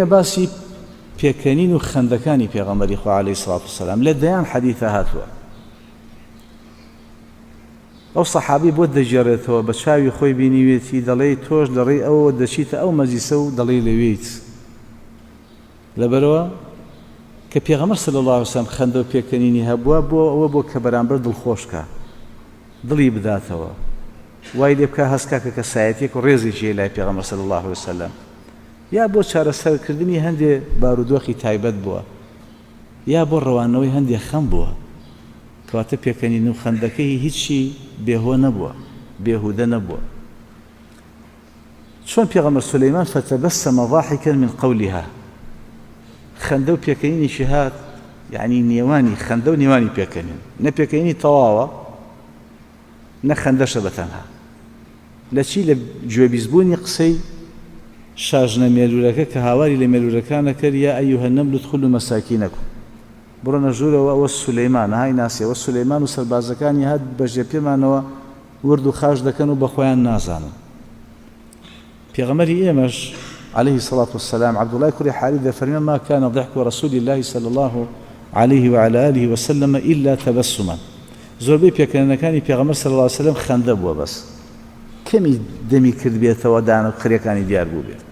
باسی پێکەنین و خەندەکانی پێغەمبەری خوا علیە سڵات وسلام لە دەیان حەدیثا هاتووە. ئەو سەحابی بۆت دەگێڕێتەوە بە چاوی خۆی بینیوێتی دەڵێی تۆش لە ڕێی ئەوەوە دەچیتە ئەو مەجلیسە و دەڵێی لەوێیت. لەبەرئەوە کە پێغەمبەر صلی اللە علیە وسلم خەندە و پێکەنینی هەبووە بۆ ئەوە بووە کە بەرامبەر دڵخۆش کا، دڵی بداتەوە، وای لێ بکا هەست کا کە کەسایەتیەک و ڕێزێکی هەیە لای پێغەمبەر صلی اللە علیە وسلم، یا بۆ چارەسەرکردنی هەندێ بارودۆخی تایبەت بووە، یا بۆ ڕەواندنەوەی هەندێ خەم بووە. کەواتە پێکەنین و خەندەکەی هیچی بێ هۆ نەبووە، بێهودە نەبووە. چۆن پێغەمبەر سولەیمان فتبسم ضاحکا من قولها خەندە و پێکەنینێکی هات یعنی نێوانی خەندە و نێوانی پێکەنین نە پێکەنینی تەواوە نە خەندەشە بە تەنها لە چی لە گوێبیستبوونی قسەی شاژنە مێلوورەکە کە هاواری لە مێلوورەکانە کرد یا ئەیها النمل ادخلوا مساکنکم بڕۆنە ژوورەوە ئەوە سولەیمانە های ناسی ئەوە سولەیمان و سەربازەکانی هات بەژێ پێمانەوە ورد و خاش دەکەن و بەخۆیان نازانن. پێغەمبەری ئێمەش علیه الصلاة والسلام عبداللە کوڕی حاریث دەفەرمێ ما کان ضحک رسول اللە صلی اللە علیه وعلی آله وسلم الا تبسما زۆربەی پێکەنینەکانی پێغەمبەر صلی اللە علیه وسلم خەندە بووە بەس کەمی دەمی کردبێتەوە دانە و خرێکانی دیار بووبێت.